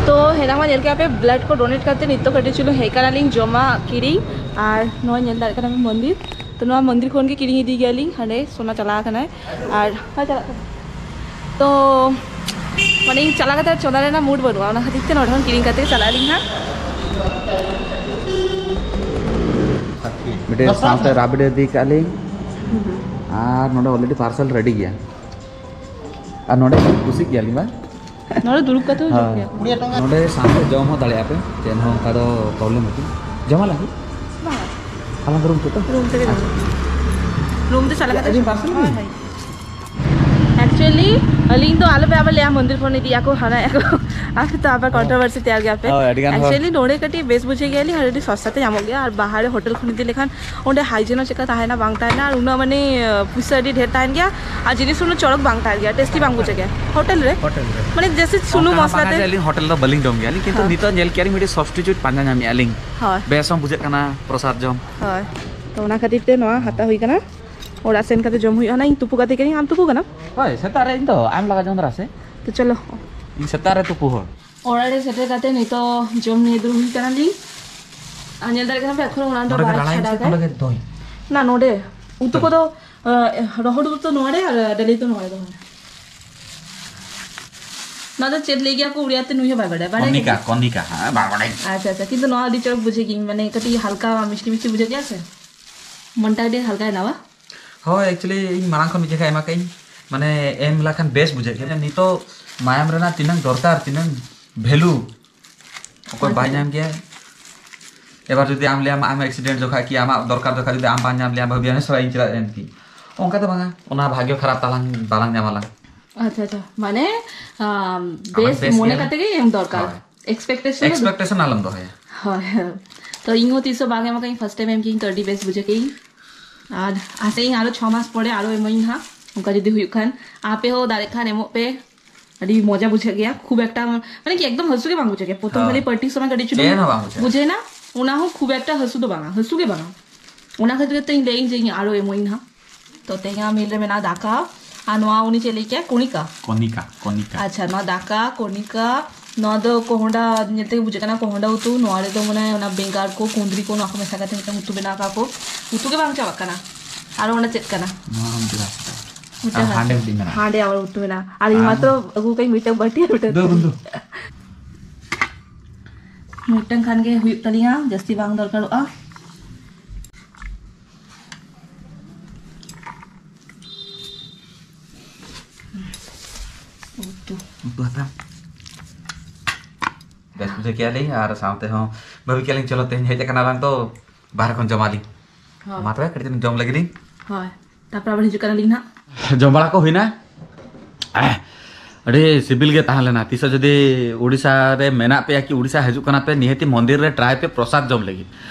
ᱛᱚ ᱦᱮᱱᱟᱝ ᱢᱟ ᱧᱮᱞ ᱠᱮᱫᱟ ᱯᱮ, ᱵᱞᱟᱰ ᱠᱚ ᱰᱳᱱᱮᱴ ᱠᱟᱛᱮ ᱱᱤᱛᱚᱜ ᱠᱟᱹᱴᱤᱡ ᱪᱩᱞᱩᱝ ᱦᱮᱡ ᱠᱟᱱᱟᱞᱤᱧ ᱡᱚᱢᱟᱜ ᱠᱤᱨᱤᱧ᱾ ᱟᱨ ᱱᱚᱣᱟ ᱧᱮᱞ ᱫᱟᱲᱮᱭᱟᱜ ᱠᱟᱱᱟ ᱯᱮ ᱢᱚᱱᱫᱤᱨ, ᱛᱚ ᱱᱚᱣᱟ ᱢᱚᱱᱫᱤᱨ ᱠᱷᱚᱱ ᱜᱮ ᱠᱤᱨᱤᱧ ᱤᱫᱤ ᱜᱮᱭᱟᱞᱤᱧ᱾ ᱦᱟᱸᱰᱮ ᱥᱳᱱᱟ ᱪᱟᱞᱟᱣ ᱠᱟᱱᱟᱭ ᱟᱨ ᱦᱳᱭ ᱪᱟᱞᱟᱜ ᱠᱟᱱᱟ᱾ ᱛᱚ ᱢᱟᱱᱮ ᱤᱧ ᱪᱟᱞᱟᱣ ᱠᱟᱛᱮ ᱪᱚᱸᱫᱟ ᱨᱮᱱᱟᱜ ᱢᱩᱰ ᱵᱟᱹᱱᱩᱜᱼᱟ, ᱚᱱᱟ ᱠᱷᱟᱹᱛᱤᱨ ᱛᱮ ᱱᱚᱰᱮ ᱠᱷᱚᱱ ᱠᱤᱨᱤᱧ ᱠᱟᱛᱮ ᱪᱟᱞᱟᱜ ᱟᱹᱞᱤᱧ ᱦᱟᱸᱜ᱾ ᱢᱤᱫᱴᱮᱡ ᱥᱟᱶᱛᱮ ᱨᱟᱵᱲᱤ ᱤᱫᱤ ᱠᱟᱜ ᱞᱤᱧ᱾ ᱟᱨ ᱱᱚᱰᱮ already parcel ready ᱜᱮᱭᱟ᱾ ᱟᱨ ᱱᱚᱰᱮ ᱠᱩᱥᱤᱜ ᱜᱮᱭᱟᱞᱤᱧ ᱵᱟᱝ? ᱱᱚᱰᱮ ᱫᱩᱲᱩᱵ ᱠᱟᱛᱮ ᱦᱚᱸ ᱡᱚᱢ ᱜᱮᱭᱟ ᱠᱚ᱾ ᱱᱚᱰᱮ ᱥᱟᱶᱛᱮ ᱡᱚᱢ ᱦᱚᱸ ᱫᱟᱲᱮᱭᱟᱜᱼᱟ ᱯᱮ, ᱪᱮᱫ ᱦᱚᱸ ᱚᱱᱠᱟ ᱫᱚ ᱯᱨᱚᱵᱞᱮᱢ ᱵᱟᱹᱪᱩᱜ᱾ ᱡᱚᱢᱟ ᱞᱟᱹᱜᱤᱫ? ᱵᱟᱝ᱾ ᱟᱞᱟᱝ ᱫᱚ ᱨᱩᱢ ᱛᱮ ᱛᱚ? ᱨᱩᱢ ᱛᱮᱜᱮ ᱡᱚᱢ᱾ ᱨᱩᱢ ᱛᱮ ᱪᱟᱞᱟᱣ ᱠᱟᱛᱮ ᱟᱹᱰᱤ parcel ᱦᱳᱭ, ᱦᱳᱭ᱾ Actually ᱟᱹᱞᱤᱧ ᱫᱚ ᱟᱞᱚᱯᱮ ᱟᱵᱟᱨ ᱞᱟᱹᱭᱟ ᱢᱚᱱᱫᱤᱨ ᱠᱷᱚᱱ ᱤᱫᱤᱭᱟ ᱠᱚ ᱦᱟᱱᱟ ᱟᱠᱚ᱾ ᱟᱯᱮ ᱛᱚ ᱟᱵᱟᱨ controversy ᱛᱮᱭᱟᱨ ᱜᱮᱭᱟ ᱯᱮ᱾ ᱦᱳᱭ, ᱟᱹᱰᱤ ᱜᱟᱱ ᱦᱚᱲ᱾ Actually ᱱᱚᱰᱮ ᱠᱟᱹᱴᱤᱡ ᱵᱮᱥ ᱵᱩᱡᱷᱟᱹᱣ ᱜᱮᱭᱟᱞᱤᱧ ᱟᱨ ᱟᱹᱰᱤ ᱥᱚᱥᱛᱟ ᱛᱮ ᱧᱟᱢᱚᱜ ᱜᱮᱭᱟ, ᱟᱨ ᱵᱟᱦᱟᱨ ᱨᱮ ᱦᱳᱴᱮᱞ ᱠᱷᱚᱱ ᱤᱫᱤ ᱞᱮᱠᱷᱟᱱ ᱚᱸᱰᱮ hygiene ᱦᱚᱸ ᱪᱮᱠᱟ ᱛᱟᱦᱮᱱᱟ ᱵᱟᱝ ᱛᱟᱦᱮᱱᱟ, ᱟᱨ ᱩᱱᱟᱹᱜ ᱢᱟᱱᱮ ᱯᱩᱭᱥᱟᱹ ᱟᱹᱰᱤ ᱰᱷᱮᱨ ᱛᱟᱦᱮᱱ ᱜᱮᱭᱟ, ᱟᱨ ᱡᱤᱱᱤᱥ ᱩᱱᱟᱹᱜ ᱪᱚᱨᱚᱠ ᱵᱟᱝ ᱛᱟᱦᱮᱱ ᱜᱮᱭᱟ, tasty ᱵᱟᱝ ᱵᱩᱡᱷᱟᱹᱜ ᱜᱮᱭᱟ ᱦᱳᱴᱮᱞ ᱨᱮ᱾ ᱦᱳᱴᱮᱞ ᱨᱮ᱾ ᱢᱟᱱᱮ ᱡᱮᱥᱮ ᱥᱩᱱᱩᱢ ᱚᱱᱠᱟ ᱢᱚᱥᱞᱟ ᱵᱟᱝᱟ ᱛᱮ᱾ ᱡᱮ ᱟᱹᱞᱤᱧ ᱦᱳᱴᱮᱞ ᱫᱚ ᱵᱟᱹᱞᱤᱧ ᱡᱚᱢ ᱜᱮᱭᱟ ᱟᱹᱞᱤᱧ, ᱠᱤᱱᱛᱩ ᱦᱮᱸ᱾ ᱱᱤᱛᱚᱜ ᱧᱮᱞ ᱠᱮᱜᱼᱟ ᱞᱤᱧ ᱢᱤᱫᱴᱤᱡ substitute ᱯᱟᱸᱡᱟ ᱧᱟᱢᱮᱜᱼᱟ ᱞᱤᱧ᱾ ᱦᱳᱭ᱾ ᱵᱮᱥ ᱦᱚᱸ ᱵᱩᱡᱷᱟᱹᱜ ᱠᱟᱱᱟ ᱯᱨᱚᱥᱟᱫ ᱡᱚᱢ᱾ ᱦᱳᱭ, ᱛᱚ ᱚᱱᱟ ᱠᱷᱟᱹᱛᱤᱨ ᱛᱮ ᱱᱚᱣᱟ ᱦᱟᱛᱟᱣ ᱦᱩᱭ ᱠᱟᱱᱟ᱾ ᱚᱲᱟᱜ ᱥᱮᱱ ᱠᱟᱛᱮ ᱡᱚᱢ ᱦᱩᱭᱩᱜᱼᱟ ᱦᱟᱸᱜ᱾ ᱤᱧ ᱛᱩᱯᱩ ᱠᱟᱛᱮ ᱠᱟᱹᱱᱟᱹᱧ, ᱟᱢ ᱛᱩᱯᱩ ᱠᱟᱱᱟᱢ? ᱦᱳᱭ, ᱥᱮᱛᱟᱜ ᱨᱮ ᱤᱧ ᱫᱚ ᱟᱢ ᱞᱟᱜᱟ ᱡᱚᱢ ᱫᱟᱨᱟ ᱥᱮ? ᱛᱚ ᱪᱚᱞᱚ᱾ ᱤᱧ ᱥᱮᱛᱟᱜ ᱨᱮ ᱛᱩᱯᱩ ᱦᱚᱲ᱾ ᱚᱲᱟᱜ ᱨᱮ ᱥᱮᱴᱮᱨ ᱠᱟᱛᱮ ᱱᱤᱛᱚᱜ ᱡᱚᱢ ᱧᱩ ᱫᱩᱲᱩᱵ ᱦᱩᱭ ᱠᱟᱱᱟᱞᱤᱧ᱾ ᱟᱨ ᱧᱮᱞ ᱫᱟᱲᱮᱭᱟᱜ ᱠᱟᱱᱟ ᱯᱮ, ᱮᱠᱷᱚᱱᱳ ᱚᱱᱟ ᱫᱚ ᱱᱚᱰᱮ ᱜᱮ ᱵᱟᱭ ᱨᱟᱲᱟᱭ ᱪᱷᱟᱰᱟᱣ ᱥᱮ ᱫᱟᱭ᱾ ᱱᱚᱰᱮ ᱜᱮ ᱫᱚᱦᱚᱭ᱾ ᱱᱟ, ᱱᱚᱰᱮ ᱩᱛᱩ ᱠᱚᱫᱚ, ᱨᱚᱦᱚᱲ ᱩᱛᱩ ᱫᱚ ᱱᱚᱰᱮ ᱟᱨ ᱰᱟᱹᱞᱤ ᱩᱛᱩ ᱱᱚᱰᱮ ᱫᱚᱦᱚᱭ᱾ ᱱᱚᱣᱟ ᱫᱚ ᱪᱮᱫ ᱞᱟᱹᱭ ᱜᱮᱭᱟ ᱠᱚ ᱩᱲᱤᱭᱟ ᱛᱮ, ᱱᱩᱭ ᱦᱚᱸ ᱵᱟᱭ ᱵᱟᱰᱟᱭᱟ᱾ ᱵᱟᱰᱟᱭ ᱠᱚᱱᱤᱠᱟ, ᱜᱮᱭᱟ? ᱠᱚᱱᱤᱠᱟ, ᱦᱮᱸ, ᱵᱟᱝ ᱵᱟᱰᱟᱭ᱾ ᱟᱪᱪᱷᱟ, ᱟᱪᱪᱷᱟ, ᱠᱤᱱᱛᱩ ᱱᱚᱣᱟ ᱟᱹᱰᱤ ᱪᱚᱨᱚᱠ ᱵᱩᱡᱷᱟᱹᱜ ᱜᱤᱧ, ᱢᱟᱱᱮ ᱠᱟᱹᱴᱤᱡ ᱦᱟᱞᱠᱟ ᱢᱤᱥᱴᱤ ᱢᱤᱥᱴᱤ ᱵᱩᱡᱷᱟᱹᱜ ᱜᱮᱭᱟ ᱥᱮ, ᱢᱚᱱᱴᱟ ᱟᱹᱰᱤ ᱦᱟᱞᱠᱟ ᱮᱱᱟ ᱵᱟ? ᱦᱳᱭ, actually ᱤᱧ ᱢᱟᱲᱟᱝ ᱠᱷᱚᱱ ᱢᱤᱫ ᱡᱚᱠᱷᱟ ᱮᱢᱟ ᱠᱟᱜ ᱤᱧ, ᱢᱟᱱᱮ ᱮᱢ ᱞᱮᱠᱷᱟᱱ ᱵᱮᱥ ᱵᱩᱡᱷᱟᱹᱜ ᱜᱮᱭᱟ᱾ ᱱᱤᱛᱚᱜ ᱢᱟᱭᱟᱢ ᱨᱮᱱᱟᱜ ᱛᱤᱱᱟᱹᱝ ᱫᱚᱨᱠᱟᱨ, ᱛᱤᱱᱟᱹᱝ ᱵᱷᱮᱞᱩ, ᱚᱠᱚᱭ ᱵᱟᱭ ᱟᱪᱪᱷᱟ᱾ ᱧᱟᱢ ᱜᱮᱭᱟ᱾ ᱮᱵᱟᱨ ᱡᱩᱫᱤ ᱟᱢ ᱞᱟᱹᱭᱟᱢ ᱟᱢ ᱮᱠᱥᱤᱰᱮᱱᱴ ᱡᱚᱠᱷᱟ ᱠᱤ ᱟᱢᱟᱜ ᱫᱚᱨᱠᱟᱨ ᱡᱚᱠᱷᱟ ᱡᱩᱫᱤ ᱟᱢ ᱵᱟᱢ ᱧᱟᱢ ᱞᱮᱭᱟ, ᱵᱷᱟᱹᱵᱤᱭᱟ ᱱᱮᱥᱚᱨᱟ ᱤᱧ ᱪᱮᱫᱟᱜ ᱮᱢ ᱠᱤ? ᱚᱱᱠᱟ ᱫᱚ ᱵᱟᱝᱟ, ᱚᱱᱟ ᱵᱷᱟᱜᱽᱭᱚ ᱠᱷᱟᱨᱟᱯ ᱛᱟᱞᱟᱝ ᱵᱟᱞᱟᱝ ᱧᱟᱢᱟᱞᱟᱝ᱾ ᱟᱪᱪᱷᱟ, ᱟᱪᱪᱷᱟ, ᱢᱟᱱᱮ ᱟᱢ, ᱵᱮᱥ ᱵᱮᱥ ᱢᱚᱱᱮ ᱜᱮᱭᱟᱢ᱾ ᱠᱟᱛᱮ ᱜᱮ ᱮᱢ ᱫᱚᱨᱠᱟᱨ᱾ ᱦᱳᱭ᱾ ᱮᱠᱥᱯᱮᱠᱴᱮᱥᱚᱱ ᱫᱚ ᱮᱠᱥᱯᱮᱠᱴᱮᱥᱚᱱ ᱟᱞᱚᱢ ᱫᱚᱦᱚᱭᱟ᱾ ᱦᱳᱭ, ᱦᱳᱭ᱾ ᱛᱚ ᱤᱧ ᱦᱚᱸ ᱛᱤᱥ ᱦᱚᱸ ᱵᱟᱝ ᱮᱢ ᱟᱠᱟᱫᱤᱧ, ᱯᱷᱟᱥᱴ ᱴᱟᱭᱤᱢ ᱮᱢ ᱠᱤᱧ, ᱛᱚ ᱟᱹᱰᱤ ᱵᱮᱥ ᱵᱩᱡᱷᱟᱹᱣ ᱠᱮᱫᱤᱧ᱾ ᱟᱨ ᱟᱥᱟᱭᱟᱹᱧ ᱟᱨᱚ ᱪᱷᱚ ᱢᱟᱥ ᱯᱚᱨᱮ ᱟᱨᱚ ᱮᱢᱟᱹᱧ ᱦᱟᱸᱜ, ᱚᱱᱠᱟ ᱡᱩᱫᱤ ᱦᱩᱭᱩᱜ ᱠᱷᱟᱱ᱾ ᱟᱯᱮ ᱦᱚᱸ ᱫᱟᱲᱮᱜ ᱠᱷᱟᱱ ᱮᱢᱚᱜ ᱯᱮ, ᱟᱹᱰᱤ ᱢᱚᱡᱟ ᱵᱩᱡᱷᱟᱹᱜ ᱜᱮᱭᱟ᱾ ᱠᱷᱩᱵ ᱮᱠᱴᱟ ᱢᱟᱱᱮ ᱠᱤ ᱮᱠᱫᱚᱢ ᱦᱟᱹᱥᱩ ᱜᱮ ᱵᱟᱝ ᱵᱩᱡᱷᱟᱹᱜ ᱜᱮᱭᱟ᱾ ᱯᱨᱚᱛᱷᱚᱢ ᱦᱳᱭ᱾ ᱠᱷᱟᱹᱞᱤ ᱯᱟᱹᱴᱤ ᱥᱚᱢᱚᱭ ᱠᱟᱹᱴᱤᱡ ᱪᱩᱞᱩᱝ ᱪᱮᱫ ᱦᱚᱸ ᱵᱟᱝ ᱵᱩᱡᱷᱟᱹᱜᱼᱟ᱾ ᱵᱩᱡᱷᱟᱹᱣ ᱮᱱᱟ, ᱚᱱᱟ ᱦᱚᱸ ᱠᱷᱩᱵ ᱮᱠᱴᱟ ᱦᱟᱹᱥᱩ ᱫᱚ ᱵᱟᱝᱟ, ᱦᱟᱹᱥᱩ ᱜᱮ ᱵᱟᱝᱟ᱾ ᱚᱱᱟ ᱠᱷᱟᱹᱛᱤᱨ ᱛᱮ ᱤᱧ ᱞᱟᱹᱭᱟᱹᱧ ᱡᱮ ᱤᱧ ᱟᱨᱚ ᱮᱢᱚᱜ ᱤᱧ ᱱᱟᱦᱟᱜ᱾ ᱛᱚ ᱛᱮᱦᱮᱧᱟᱜ ᱢᱤᱞ ᱨᱮ ᱢᱮᱱᱟᱜᱼᱟ ᱫᱟᱠᱟ, ᱟᱨ ᱱᱚᱣᱟ ᱩᱱᱤ ᱪᱮᱫ ᱞᱟᱹᱭ ᱠᱮᱫᱟ? ᱠᱚᱱᱤᱠᱟ᱾ ᱠᱚᱱᱤᱠᱟ, ᱠᱚᱱᱤᱠᱟ᱾ ᱟᱪᱪᱷᱟ, ᱱᱚᱣᱟ ᱫᱟᱠᱟ, ᱠᱚᱱᱤᱠᱟ, ᱱᱚᱣᱟ ᱫᱚ ᱠᱚᱦᱚᱸᱰᱟ, ᱧᱮᱞ ᱛᱮᱜᱮ ᱵᱩᱡᱷᱟᱹᱜ ᱠᱟᱱᱟ ᱠᱚᱦᱚᱸᱰᱟ ᱩᱛᱩ᱾ ᱱᱚᱣᱟ ᱨᱮᱫᱚ ᱢᱟᱱᱮ ᱚᱱᱟ ᱵᱮᱸᱜᱟᱲ ᱠᱚ, ᱠᱩᱸᱫᱽᱨᱤ ᱠᱚ, ᱱᱚᱣᱟ ᱠᱚ ᱢᱮᱥᱟ ᱠᱟᱛᱮ ᱢᱤᱫᱴᱟᱝ ᱩᱛᱩ ᱵᱮᱱᱟᱣ ᱠᱟᱜᱼᱟ ᱠᱚ᱾ ᱩᱛᱩ ᱜᱮ ᱵᱟᱝ ᱪᱟᱵᱟᱜ ᱠᱟᱱᱟ᱾ ᱟᱨ ᱚᱸᱰᱮ ᱪᱮᱫ ᱠᱟᱱᱟ? ᱱᱚᱣᱟ ᱦᱚᱸ ᱢᱤᱫᱴᱟᱝ ᱟᱨ ᱦᱟᱸᱰᱮ ᱢᱤᱫᱴᱤᱡ ᱢᱮᱱᱟᱜᱼᱟ᱾ ᱦᱟᱸᱰᱮ ᱟᱵᱟᱨ ᱩᱛᱩ ᱢᱮᱱᱟᱜᱼᱟ᱾ ᱟᱨ ᱤᱧ ᱟᱨ ᱢᱟᱛᱨᱚ ᱟᱹᱜᱩ ᱠᱟᱜ ᱤᱧ ᱢᱤᱫᱴᱟᱝ ᱵᱟᱹᱴᱤ ᱟᱨ ᱢᱤᱫᱴᱟᱝ ᱫᱩ, ᱩᱛᱩ᱾ ᱫᱩ᱾ ᱢᱤᱫᱴᱟᱝ ᱠᱷᱟᱱ ᱜᱮ ᱦᱩᱭᱩᱜ ᱛᱟᱞᱤᱧᱟ, ᱡᱟᱹᱥᱛᱤ ᱵᱟᱝ ᱫᱚᱨᱠᱟᱨᱚᱜᱼᱟ᱾ ᱩᱛᱩ᱾ ᱩᱛᱩ ᱦᱟᱛᱟᱣ᱾ ᱵᱮᱥ ᱵᱩᱡᱷᱟᱹᱣ ᱠᱮᱜᱼᱟ ᱞᱤᱧ ᱟᱨ ᱥᱟᱶᱛᱮ ᱦᱚᱸ ᱵᱷᱟᱹᱵᱤ ᱠᱮᱜᱼᱟ ᱞᱤᱧ, ᱪᱚᱞᱚ ᱛᱮᱦᱮᱧ ᱦᱮᱡ ᱟᱠᱟᱱᱟ ᱞᱟᱝ ᱛᱚ ᱵᱟᱦᱨᱮ ᱠᱷᱚᱱ ᱡᱚᱢᱟᱞᱤᱧ᱾ ᱦᱳᱭ᱾ ᱢᱟ ᱛᱚᱵᱮ ᱠᱟᱹᱴᱤᱡ ᱪᱩᱞᱩᱝ ᱡᱚᱢ ᱞᱮᱜᱮ ᱞᱤᱧ᱾ ᱦᱳᱭ, ᱛᱟᱨᱯᱚᱨ ᱟᱵᱟᱨ ᱦᱤᱡᱩᱜ ᱠᱟᱱᱟᱞᱤᱧ ᱱᱟᱦᱟᱜ᱾ ᱡᱚᱢ ᱵᱟᱲᱟ ᱠᱚ ᱦᱩᱭᱱᱟ? ᱟᱹᱰᱤ ᱥᱤᱵᱤᱞ ᱜᱮ ᱛᱟᱦᱮᱸ ᱞᱮᱱᱟ᱾ ᱛᱤᱥᱚᱜ ᱡᱩᱫᱤ ᱩᱲᱤᱥᱥᱟ ᱨᱮ ᱢᱮᱱᱟᱜ ᱯᱮᱭᱟ ᱠᱤ ᱩᱲᱤᱥᱥᱟ ᱦᱤᱡᱩᱜ ᱠᱟᱱᱟ ᱯᱮ, ᱱᱤᱦᱟᱹᱛᱤ ᱢᱚᱱᱫᱤᱨ ᱨᱮ ᱴᱨᱟᱭ ᱯᱮ ᱯᱨᱚᱥᱟᱫ ᱡᱚᱢ ᱞᱟᱹᱜᱤᱫ᱾